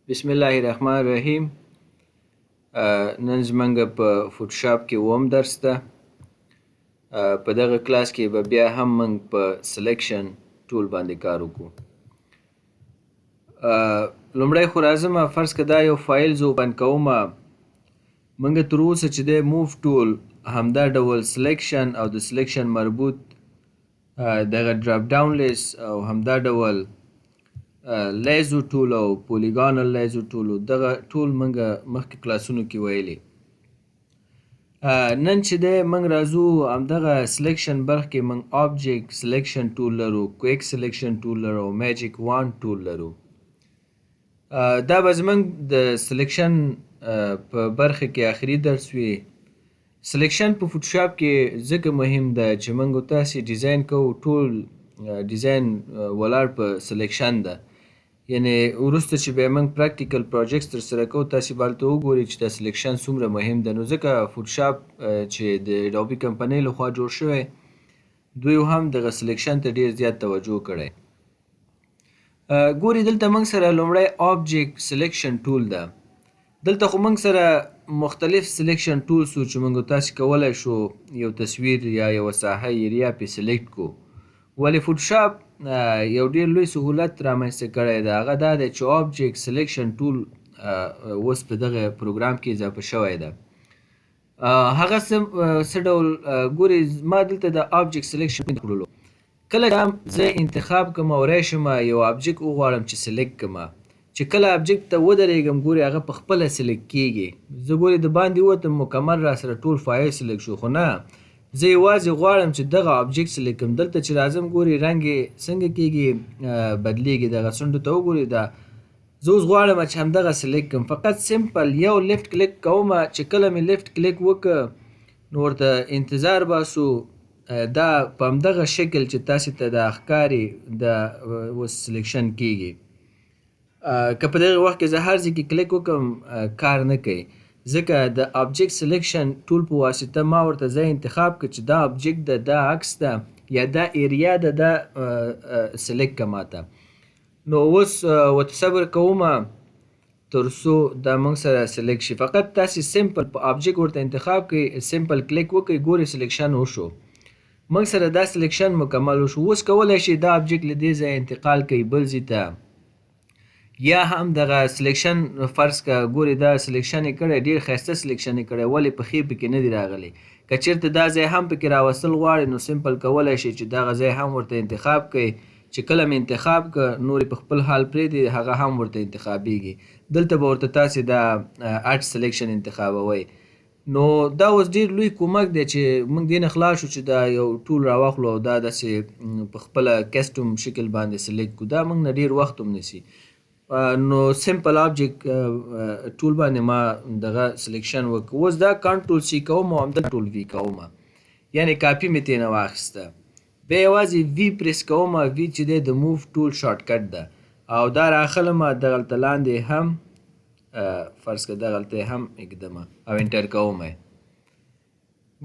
بسم الله الرحمن الرحیم. نن زمونږ په فوټوشاپ کې اووم درس ده. په دغه کلاس کې به بیا هم موږ په selection tool باندې کار وکړو. لومړی خو راځم، فرض که دا یو فایل زه open کوم. موږ تر اوسه چې دی move tool، همدا ډول selection او د selection مربوط دغه drop down list او همدا ډول lasso tool او polygonal lasso tool، دغه ټول موږ مخکې کلاسونو کې ویلي. نن چې دی موږ راځو همدغه selection برخه کې موږ object selection tool لرو، quick selection tool لرو او magic wand tool لرو. دا به زموږ د selection په برخه کې آخري درس وي. selection په فوټوشاپ کې ځکه مهم ده چې موږ تاسې design کوو، ټول design ولاړ په selection ده. یعنی وروسته چې بیا موږ practical projects ترسره کوو، تاسې به هلته وګورئ چې دا selection څومره مهم ده. نو ځکه فوټوشاپ چې د Adobe کمپنۍ لخوا جوړ شوی، دوی هم دغه selection ته ډیر زیات توجه کړی. ګوري، دلته موږ سره لومړی object selection tool ده. دلته خو موږ سره مختلف selection tools وو چې موږ تاسې کولی شو یو تصویر یا یوه ساحه، area پې select کو. ولې فوټوشاپ یو ډیر لوی سهولت رامنځته کړی دی، هغه دا دی چې object selection tool اوس په دغه پروګرام کې اضافه شوی ده. هغه څه ډول؟ ګوري، ما دلته د object selection کړلو. کله زه انتخاب کوم او راشم یو object وغواړم چې select کړم، چې کله object ته ودرېږم، ګوري، هغه په خپله select کیږي. زه ګوري د باندې ووتم، مکمل را سره ټول فایل select شو. خو نه، زه یوازې غواړم چې دغه object select کړم. دلته چې راځم، ګوري، رنګ یې څنګه کیږي؟ بدلیږي. دغه څنډو ته وګوري. دا زه اوس غواړم چې همدغه select کړم. فقط simple یو left click کوم. چې کله مې left click وکړ، نو ورته انتظار باسو. دا په همدغه شکل چې تاسې ته دا ښکاري، دا اوس selection کیږي. که په دغه وخت کې زه هر ځای کې کلیک وکړم، کار نه کوي، ځکه د object selection tool په واسطه ما ورته ځای انتخاب کړ چې دا object ده، دا عکس ده یا دا area ده، دا select که ماته. نو اوس ورته صبر کوم تر څو دا موږ سره select شي. فقط تاسې simple په object ورته انتخاب کړئ، simple click وکړئ، ګورئ، selection وشو. موږ سره دا selection مکمل وشو. اوس کولی شئ دا object له دې ځایه انتقال کړئ بل ځای ته، یا هم دغه selection فرض که ګوري، دا selection یې کړی، ډیر ښایسته selection یې کړی، ولې پښې پکې نه دي راغلي. که چېرته دا ځای هم پکې راوستل غواړئ، نو simple کولی شئ چې دغه ځای هم ورته انتخاب کړئ. چې کله مې انتخاب که، نور یې په خپل حال پرېږدئ، هغه هم ورته انتخابیږي. دلته به ورته تاسې دا add selection انتخابوئ. نو دا اوس ډیر لوی کومک دی چې موږ دې نه خلاص شو چې دا یو tool راواخلو او دا داسې په خپله custom شکل باندې select کړو. دا موږ نه ډیر وخت هم نیسي. نو simple object tool باندې ما دغه selection وکړ. اوس دا control C کوم او همدلته control V کوم، یعنی کاپي مې ترېنه واخیسته. بیا یوازې V press کوم. V چې دی د move tool shortcut ده، او دا راخلم، دغلته لاندې هم فرض که دغلته هم ږدم او enter کوم.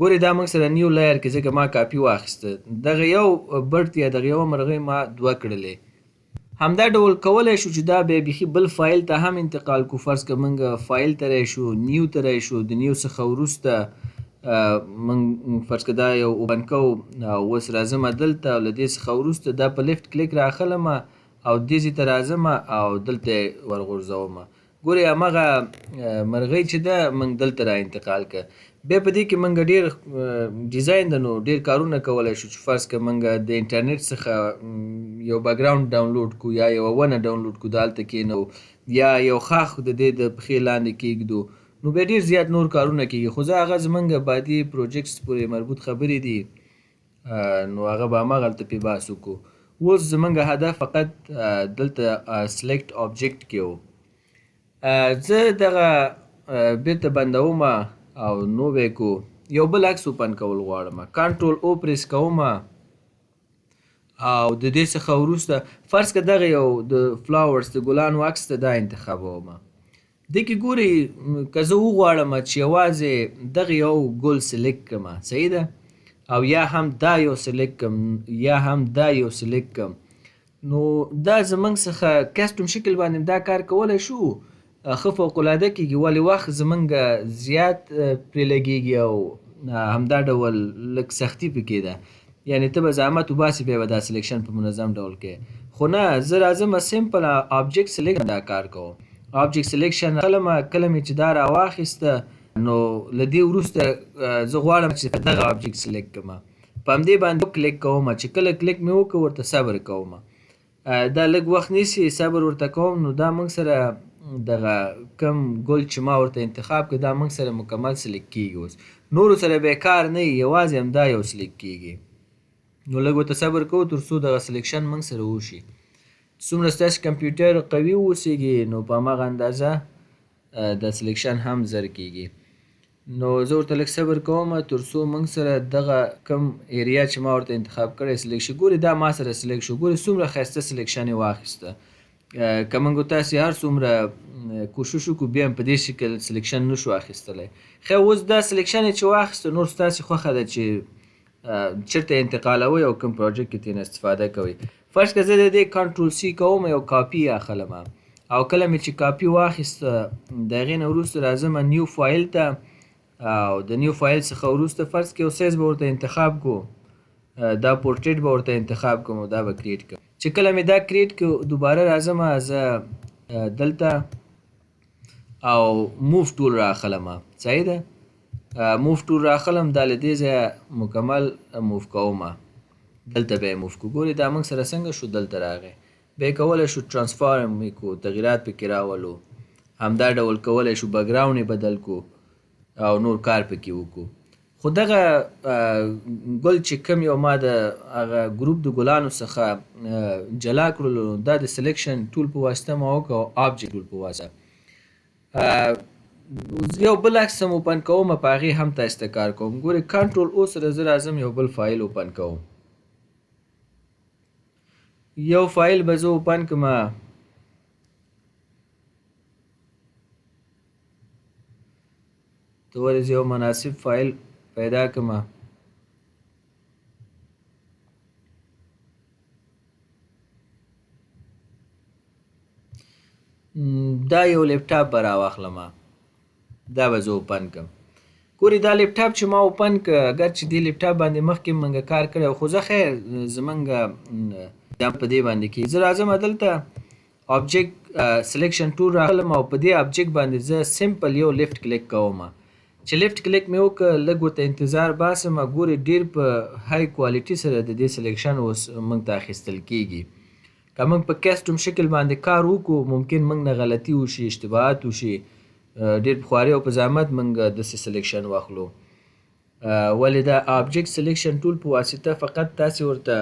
ګورې، دا موږ سره new layer کې، ځکه ما کاپي واخیسته. دغه یو bird یا دغه یوه مرغۍ ما دوه کړلې. همدا ډول کولی شو چې دا بیا بیخي بل فایل ته هم انتقال کو. فرض که موږ فایل ته راشو، new ته راشو، د new څخه وروسته موږ فرض که دا یو open کوو او اوس راځم دلته او له دې څخه وروسته دا په left click راخلم او دې ځای ته راځم او دلته یې ورغورځوم. ګورئ، هماغه مرغۍ چې ده، موږ دلته را انتقال کړه. بیا په دې کې موږ ډیر design ده، نو ډیر کارونه کولی شو چې فرض که موږ د انټرنیټ څخه یو background download کو یا یوه ونه download کو، دا هلته کښېنوو یا یو ښاخ د دې د پښې لاندې کېږدو، نو بیا ډیر زیات نور کارونه کیږي. خو زه هغه زمونږ بعدي projects پورې مربوط خبرې دي، نو هغه به هماغلته پې بحث وکړو. اوس زمونږ هدف فقط دلته select object کې و. زه دغه بیرته بندوم او نو به کو یو بل عکس open کول غواړم. control O press کوم او د دې څخه وروسته فرض که دغه یو د flowers، د ګلانو عکس ته دا انتخابوم. دې کې ګوري، که زه وغواړم چې یوازې دغه یو ګل select کړم، صحیح ده، او یا هم دا یو select کړم یا هم دا یو select کړم، نو دا زمونږ څخه custom شکل باندې دا کار کولی شو، ښه فوق العاده کیږي، ولې وخت زمونږ زیات پرې لګیږي او همدا ډول لږ سختي پکې ده. یعنی ته به زحمت وباسې بیا به دا selection په منظم ډول کوې. خو نه، زه راځم simple object selection دا کار کوم. object selection کله کله مې چې دا راواخیسته، نو له دې وروسته زه غواړم چې دغه object select کړم، په همدې باندې کلیک کوم. چې کله کلیک مې وکړ ورته صبر کوم، دا لږ وخت نیسي، صبر ورته کوم. نو دا موږ سره دغه کم ګل چې ما ورته انتخاب کړ، دا موږ سره مکمل select کیږي. اوس نورو سره به کار نه وي، یوازې همدا یو select کیږي. نو لږ ورته صبر کوو تر څو دغه selection موږ سره وشي. څومره ستاسې کمپیوټر قوي اوسیږي نو په هماغه اندازه د selection هم زر کیږي. نو زه ورته لږ صبر کوم تر څو موږ سره دغه کم area چې ما ورته انتخاب کړی select شي. ګورې دا ما سره select شو، ګورې څومره ښایسته selection یې واخیسته. که موږ تاسې هر څومره کوشش وکړو بیا هم په دې شکل selection نشو اخیستلی. ښه، اوس دا selection یې چې واخیسته، نور ستاسې خوښه ده چې چېرته انتقالوئ او کوم project کې ترېنه استفاده کوئ. فرض که زه د دې control C کوم، یو کاپي یې اخلم، او کله مې چې کاپي واخیسته د هغې نه وروسته راځم new file ته، او د new file څخه وروسته فرض که یو سایز به ورته انتخاب کړو، دا پورټریټ به ورته انتخاب کړم او دا به create کړم. چې کله مې دا create کړو، دوباره راځم زه دلته او move tool راخلم. صحیح ده، move tool راخلم، دا له دې ځایه مکمل move کوم، دلته به یې move کړو. ګورې دا موږ سره څنګه شو، دلته راغی. بیا یې کولی شو transform یې کړو، تغیرات پکې راولو، همدا ډول کولی شو background یې بدل کړو او نور کار پکې وکړو. خو دغه ګل چې کوم یو ما د هغه ګروپ د ګلانو څخه جلا کړلو، دا د selection tool په واسطه ما وکړو او object tool په واسطه. یو بل عکس هم open کوم، په هغې هم تاسې ته کار کوم. ګورې control O سره زه راځم یو بل file open کوم. یو فایل به زه open کړم، ته ولې زه یو مناسب فایل پیدا کړم. دا یو لپټاپ به راواخلم، دا به زه open کړم. ګورې دا لپټاپ چې ما open کړ، اګر چې دې لپټاپ باندې مخکې مونږ کار کړی، خو زه خیر زمونږ دا په دې باندې کې زه راځم دلته object selection tool راخلم او په دې object باندې زه simple یو left click کوم. چې left click مې وکړ، لږ ورته انتظار باسم. ګورې ډېر په high quality سره د دې selection اوس موږ ته اخیستل کیږي. که موږ په custom شکل باندې کار وکړو، ممکن موږ نه غلطي وشي، اشتباهات وشي، ډېر په خواري او په زحمت موږ داسې selection واخلو. ولې دا object selection tool په واسطه فقط تاسې ورته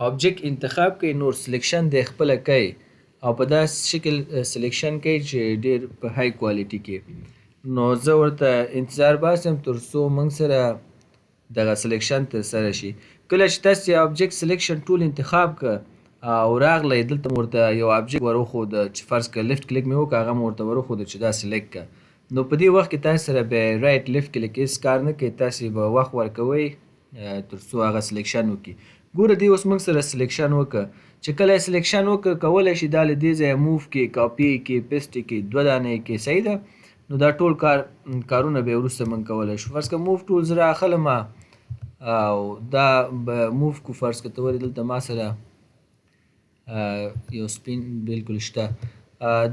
object انتخاب کړئ، نور selection دی خپله کوي او په داسې شکل selection کوي چې ډېر په high quality کې. نو زه ورته انتظار باسم تر څو موږ سره دغه selection ترسره شي. کله چې تاسې object selection tool انتخاب کړ او راغلی دلته مو ورته یو object ور وښوده، چې فرض کړه left click مې وکړ، هغه مو ورته ور وښوده چې دا select کړه. نو په دې وخت کې تاسې سره به right left click هېڅ کار نه کوي، تاسې به وخت ورکوئ تر څو هغه selection وکړي. ګوره دې اوس موږ سره selection وکړ. چې کله یې selection وکړ، کولی شي دا له دې ځایه move کړي، کاپي یې کړي، paste یې کړي، دوه دانې یې کړي. صحیح ده. نو دا ټول کارونه به وروسته موږ کولی شو. فرض کړه move tool زه راخلم او دا به move کړو. فرض کړه ته ولې دلته ما سره یو سپین بالکل شته،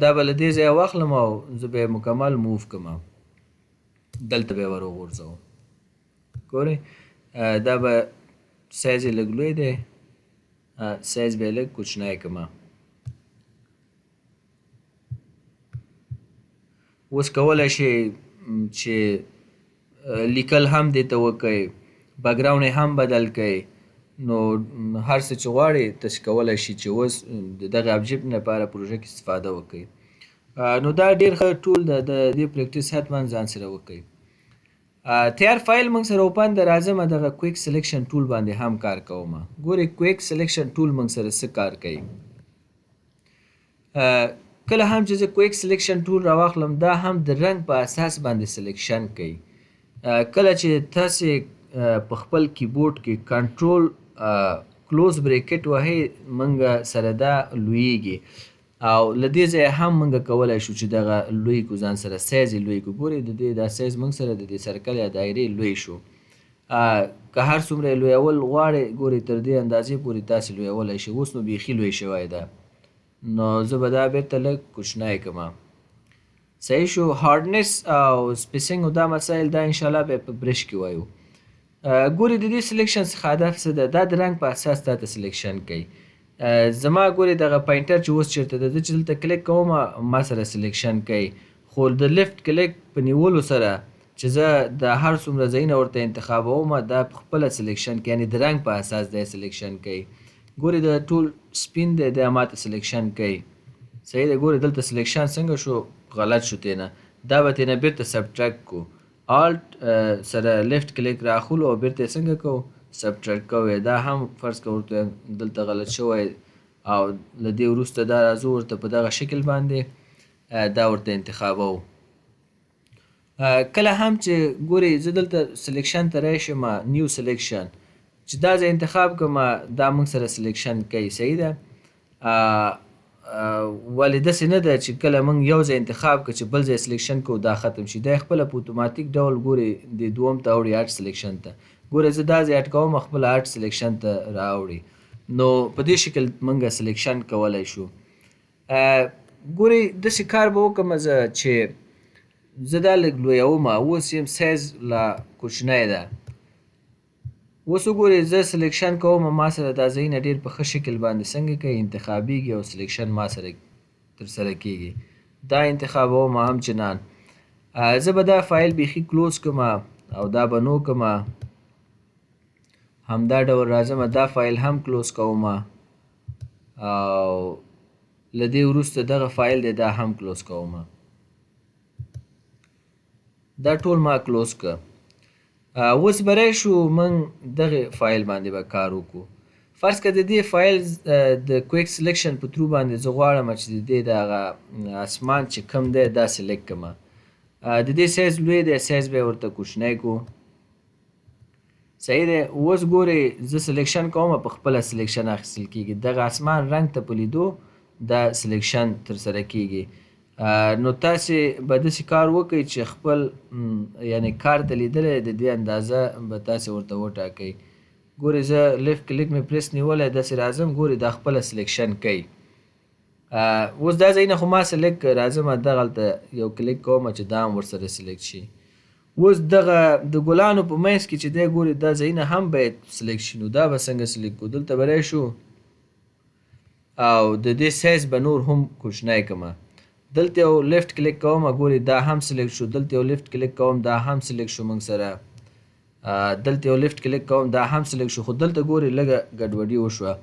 دا به له دې ځایه واخلم او زه به یې مکمل move کړم، دلته به یې ور وغورځوم. ګورئ دا به سایز یې لږ لوی دی، سایز به یې لږ کوچنی کړم. اوس کولی شئ چې لیکل هم دې ته وکړئ، background یې هم بدل کړئ. نو هر څه چې غواړئ تاسې کولی شئ چې اوس د دغه object لپاره پروژه کې استفاده وکړئ. نو دا ډېر ښه tool ده، د دې practice حتما ځان سره وکړئ. تیار فایل موږ سره open ده، راځم دغه quick selection tool باندې هم کار کوم. ګورئ quick selection tool موږ سره څه کار کوي. کله هم چې زه quick selection tool راواخلم، دا هم د رنګ په اساس باندې selection کوي. کله چې تاسې په خپل کیبورډ کې control close bracket وهئ، موږ سره دا لویږي، او له دې ځایه هم موږ کولای شو چې دغه لوی کو، ځان سره سایز یې لوی کو. ګورئ، د دې دا سایز موږ سره د دې circle یا دایرې لوی شو. که هر څومره یې لویول غواړئ، ګورئ، تر دې اندازې پورې تاسې لویولی شئ. اوس نو بیخي لوی شوی ده، نو زه به دا بیرته لږ کوچنی کړم. صحیح شو. hardness او spacing او دا مسایل دا انشاءالله به په brush کې وایو. ګوري، د دې selection څخه هدف څه ده؟ دا د رنګ په اساس تا ته selection کوي. زما ګوري دغه pointer چې اوس چېرته ده، زه چې دلته کلیک کوم ما سره selection کوي، خو د left click په نیولو سره چې زه د هر څومره ځایونه ورته انتخابوم، دا په خپله selection کوي، یعنې د رنګ په اساس دی selection کوي. ګوري، دا ټول سپین دی، دا ماته selection کوي. صحیح دی. ګوري، دلته selection څنګه شو؟ غلط شو تېنه. دا به تېنه بیرته subtract کو. Alt سره left click راخلو او بیرته یې څنګه کوو؟ subtract کوو. دا هم فرض که ورته دلته غلط شوی، او له دې وروسته دا راځو ورته په دغه شکل باندې دا ورته انتخابوو. کله هم چې ګوري زه دلته selection ته راشم، new selection، چې دا زه انتخاب کړم، دا موږ سره selection کوي. صحیح ده. ولې داسې نه ده چې کله موږ یو ځای انتخاب کړو چې بل ځای selection کوو دا ختم شي. دا خپله په اتوماتیک ډول ګوري د دوم ته اوړي، add selection ته. ګوره، زه دا ځای add کوم، خپله add selection ته راوړي. نو په دې شکل موږ selection کولی شو. ګورئ، داسې کار به وکړم زه چې زه دا لږ لویوم. اوس یم سایز لا کوچنی ده. اوس وګورئ، زه selection کوم، ما سره دا ځایونه ډېر په ښه شکل باندې څنګه کوي؟ انتخابیږي او selection ما سره ترسره کیږي. دا انتخابوم هم چنان. زه به دا فایل بیخي close کړم او دا به no کړم. همدا ډول راځم، دا فایل هم close کوم، او له دې وروسته دغه فایل دی، دا هم close کوم. دا ټول ما close که. اوس به راشو موږ دغه فایل باندې به کار وکړو. فرض که د دې فایل د quick selection په through باندې زه غواړم چې د دې دغه اسمان چې کوم دی دا select کړم. د دې سایز لوی دی، سایز به یې ورته کوچنی کړو. صحیح دی. اوس ګورئ، زه selection کوم، په خپله selection اخیستل کیږي. دغه اسمان رنګ ته په لیدو دا selection ترسره کیږي. نو تاسې به داسې کار وکړئ چې خپل یعنې کار ته لیدلی د دې اندازه به تاسې ورته وټاکئ. ګورئ، زه left click مې پریس نیولی، داسې راځم، ګورئ، دا خپله selection کوي. اوس دا ځایونه خو ما select کړه. راځم دغلته یو کلیک کوم چې دا هم ورسره select شي. اوس دغه د ګلانو په منځ کې چې دی، ګوري، دا ځایونه هم باید select شي. نو دا به څنګه select کړو؟ دلته به راشو او د دې سایز به نور هم کوچنی کړم. دلته یو left click کوم، ګوري، دا هم select شو. دلته یو left click کوم، دا هم select شو موږ سره. دلته یو left click کوم، دا هم select شو، خو دلته ګوري لږه ګډوډي وشوه.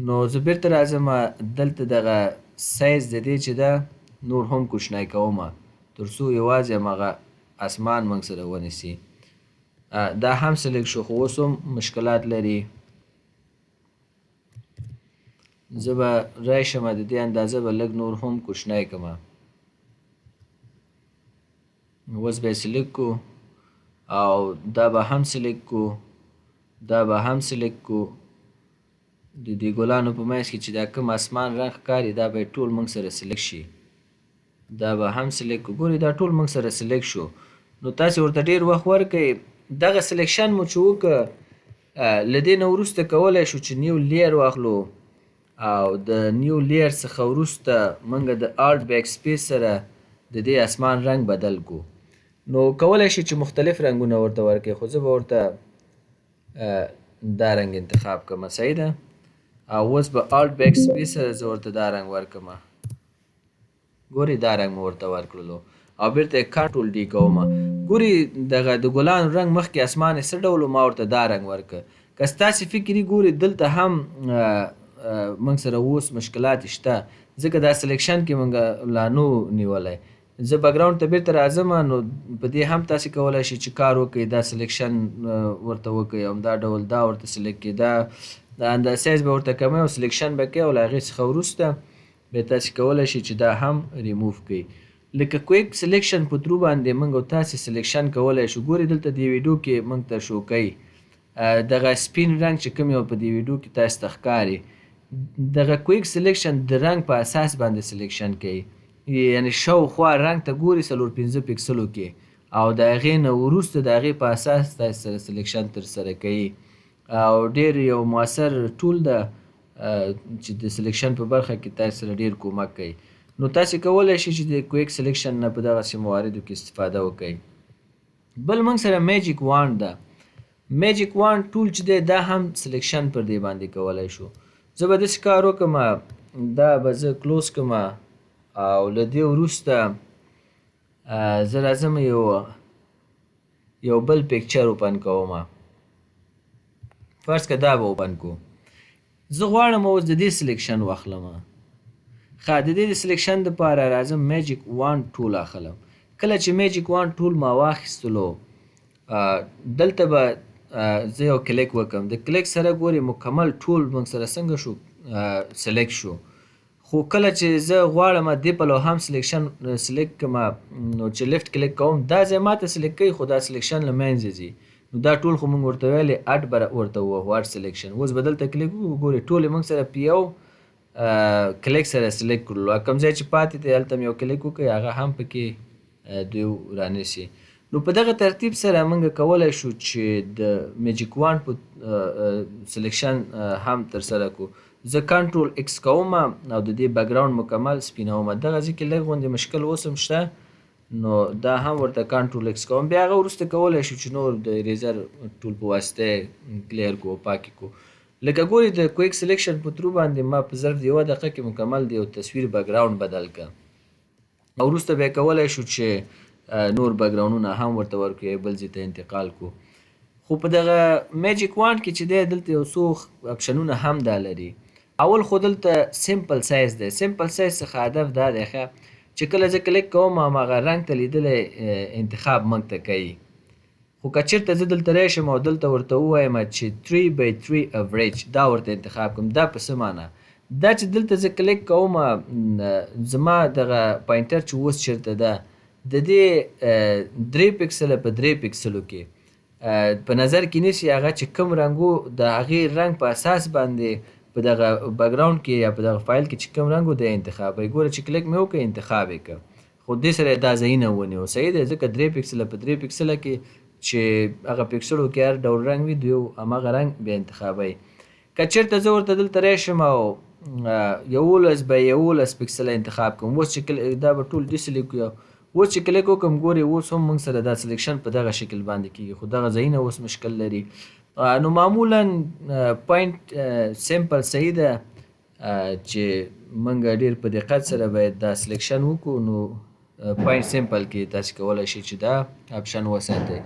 نو زه بیرته راځم، دلته دغه سایز د دې چې ده نور هم کوچنی کوم، تر څو یوازې هماغه اسمان موږ سره ونیسي. دا هم select شو، خو اوس هم مشکلات لري. زه به راشم، د دې اندازه به لږ نور هم کوچنی کړم. اوس به یې select کو او دا به هم select کو، دا به هم select کو. د دې ګلانو په منځ کې چې دا کوم اسمان رنګ ښکاري، دا به ټول موږ سره select شي. دا به هم select کو. ګورئ، دا ټول موږ سره select شو. نو تاسې ورته ډېر وخت ورکړئ. دغه selection مو چې وکړه، له دې نه وروسته کولی شو چې new layer واخلو، او د new layer څخه وروسته موږ د Alt backspace سره د دې اسمان رنګ بدل کو. نو کولی شئ چې مختلف رنګونه ورته ورکړئ، خو زه به ورته دا رنګ انتخاب کړم. صحیح ده. او اوس به Alt backspace سره زه ورته دا رنګ ورکړم. ګورئ، دا رنګ مو ورته ورکړلو او بیرته یې Control D کوم. ګوري، دغه د ګلانو رنګ مخکې اسمان یې څه ډول، ما ورته دا رنګ ورکړ. که ستاسې فکري، ګوري، دلته هم موږ سره اوس مشکلات شته، ځکه دا selection کې موږ لا نو نیولی. زه background ته بیرته راځم. نو په دې هم تاسې کولی شئ چې کار وکړئ، دا selection ورته وکړئ، همدا ډول دا ورته select کړئ، دا د سایز به ورته کموئ او selection به کوئ، او له هغې څخه وروسته بیا تاسې کولی شئ چې دا هم ریموو کړئ. لکه quick selection په through باندې موږ او تاسې selection کولی شو. ګورئ، دلته دې ویډیو کې موږ ته show کوي. دغه سپین رنګ چې کوم یو په دې ویډیو کې تاسو ته ښکاري، دغه quick selection د رنګ په اساس باندې selection کوي، یعنی شاوخوا رنګ ته ګوري 4-5 پیکسلو کې، او د هغې نه وروسته د هغې په اساس تاسو سره selection ترسره کوي، او ډیر یو موثر tool ده چې د selection په برخه کې تاسو سره ډیر کومک کوي. نو تاسو کولی شئ چې د quick selection نه په دغسې مواردو کې استفاده وکړئ. بل موږ سره magic wand ده. magic wand tool چې دی دا هم selection پر دې باندې کولی شو. زه به داسې کار وکړم، دا به زه close کړم، او له دې وروسته زه راځم یو بل picture open کوم. فرض که دا به open کو، زه غواړم اوس د دې selection واخلم. ښه، د دې د selection دپاره راځم magic wand tool اخلم. کله چې magic wand tool ما واخیستلو، دلته به زه یو کلیک وکم. د کلیک سره ګوري مکمل ټول موږ سره څنګه شو select شو. خو کله چې زه غواړم دې پلو هم selection select کړم، نو چې left click کوم دا ځای ماته select کوي، خو دا selection له منځه ځي. نو دا ټول خو موږ ورته ویلې add به ورته ووهو، add selection. اوس به دلته کلیک وکړو، ګوري ټول یې موږ سره په یو کلیک سره select کړلو. کوم ځای چې پاتې دی هلته مې یو کلیک وکړئ، هغه هم پکې دوی رانیسي. نو په دغه ترتیب سره موږ کولی شو چې د magic wand په selection هم ترسره کړو. زه control X کوم او د دې background مکمل سپینوم. دغه ځای کې لږ غوندې مشکل اوس هم شته، نو دا هم ورته control X کوم. بیا هغه وروسته کولی شو چې نور د eraser tool په واسطه clear کړو او پاک یې کړو. لکه ګورئ د quick selection په through باندې ما په ظرف د یوه دقیقه کې مکمل د یو تصویر background بدل کړ، او وروسته بیا کولی شو چې نور background ونه هم ورته ورکړو یا بل ځای ته انتقال کړو. خو په دغه magic wand کې چې دی دلته یو څو option ونه هم دا لري. اول خو دلته simple size دی. simple size څخه هدف دا دی ښه چې کله زه کلیک کوم هماغه رنګ ته لیدلی انتخاب موږ ته کوي. خو که چېرته زه دلته راشم او دلته ورته ووایم چې 3 by 3 average دا ورته انتخاب کړم، دا په څه معنا؟ دا چې دلته زه کلیک کوم زما دغه pointer چې اوس چېرته ده د دې 3 پیکسله په 3 پیکسلو کې په نظر کې نیسي هغه چې کوم رنګ و د هغې رنګ په اساس باندې په دغه background کې یا په دغه فایل کې چې کوم رنګ و دی انتخابوي. ګوره چې کلیک مې وکړ انتخاب یې کړ، خو دې سره یې دا ځایونه ونیو. صحیح دی، ځکه 3 پیکسله په 3 پیکسله کې چې هغه پیکسلو کې هر ډول رنګ وي دوی هماغه رنګ بیا انتخابوي. که چېرته زه ورته دلته راشم او 11 by 11 پیکسله انتخاب کړم، اوس چې دا به ټول deselect کړو، اوس چې کلیک وکړم ګورئ اوس هم موږ سره دا selection په دغه شکل باندې کېږي، خو دغه ځایونه اوس مشکل لري. نو معمولا point simple صحیح ده چې موږ ډېر په دقت سره باید دا selection وکړو. نو point simple کې تاسې کولی شئ چې دا option وساتئ.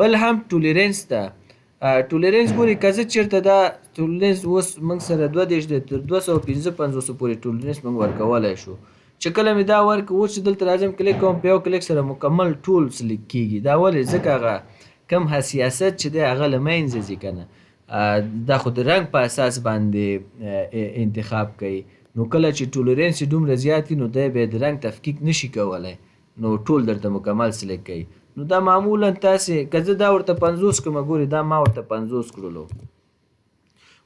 بل هم tolerance ده. tolerance ګورئ که زه چېرته دا tolerance اوس موږ سره 32 دی، تر 255 پورې tolerance موږ ورکولی شو. چې کله مې دا ورکړ اوس چې دلته راځم کلیک کوم په یو کلیک سره مکمل ټول select کېږي. دا ولې؟ ځکه هغه کم حساسیت چې دی هغه له منځه ځي که نه، دا خو د رنګ په اساس باندې انتخاب کوي. نو کله چې tolerance یې دومره زیات وي نو دی بیا د رنګ تفکیک نشي کولی، نو ټول درته مکمل select کوي. نو دا معمولا تاسې که زه دا ورته 50 کړم ګورئ دا ما ورته 50 کړلو،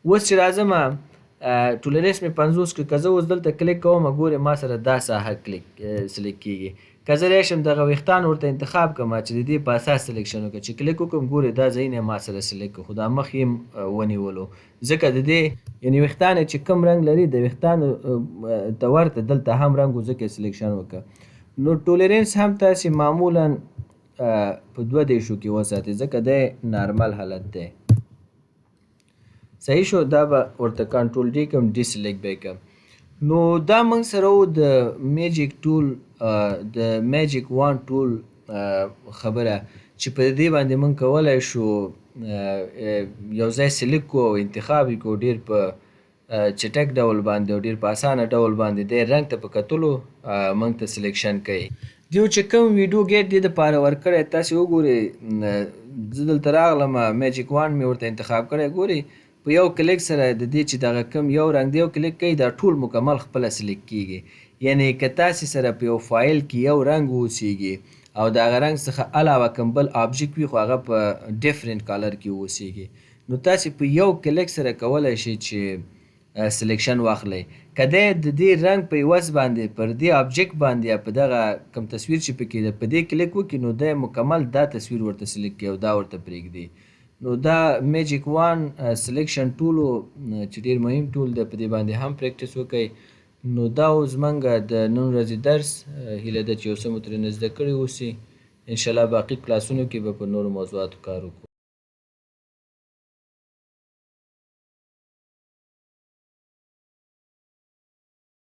اوس چې راځم tolerance مې 50 کړ، که زه اوس دلته کلیک کوم ګورئ ما سره دا ساحه کلیک select کېږي. که زه راشم دغه ویښتان ورته انتخاب کړم چې د دې په اساس selection وکړم، چې کلیک وکړم ګورئ دا ځایونه ما سره select کړ، خو دا مخ یې ونیولو، ځکه د دې یعنې ویښتان چې کوم رنګ لري د ویښتانو ته ورته دلته هم رنګ و، ځکه یې selection وکړ. نو tolerance هم تاسې معمولا په 32 کې وساتئ، ځکه دی نارمل حالت دی. صحیح شو، دا به ورته control D کړم، deselect به یې کړم. نو دا موږ سره و د magic tool، د magic wand tool خبره چې په دې باندې موږ کولی شو یو ځای select کړو او انتخاب یې کړو ډېر په چټک ډول باندې او ډېر په اسانه ډول باندې دی رنګ ته په کتلو موږ ته selection کوي. دیو چې کوم ویډیو ګیټ دې دپاره ورکړی تاسې وګورئ، زه دلته راغلم magic wand مې ورته انتخاب کړی، ګورئ په یو کلیک سره د دې چې دغه کوم یو رنګ دی یو کلیک کوي دا ټول مکمل خپله select کیږي. یعنې که تاسې سره په یو فایل کې یو رنګ اوسیږي او د هغه رنګ څخه علاوه کوم بل object وي خو هغه په different color کې اوسیږي، نو تاسې په یو کلیک سره کولای شئ چې سلیکشن واخلئ. که دی د دې رنګ په عوض باندې پر دې آبجیکټ باندې یا په دغه کوم تصویر چې پکې ده په دې کلیک وکړي، نو دی مکمل دا تصویر ورته سلیکټ کوي او دا ورته پرېږدي. نو دا میجیک وان سلیکشن ټول چې ډیر مهم ټول دی، په دې باندې هم پریکټس وکړئ. نو دا و زمونږ د نن ورځې درس. هیله ده چې یو څه مو ترېنه زده کړي اوسي. انشاءالله باقي کلاسونو کې به په نورو موضوعاتو کار وکړو.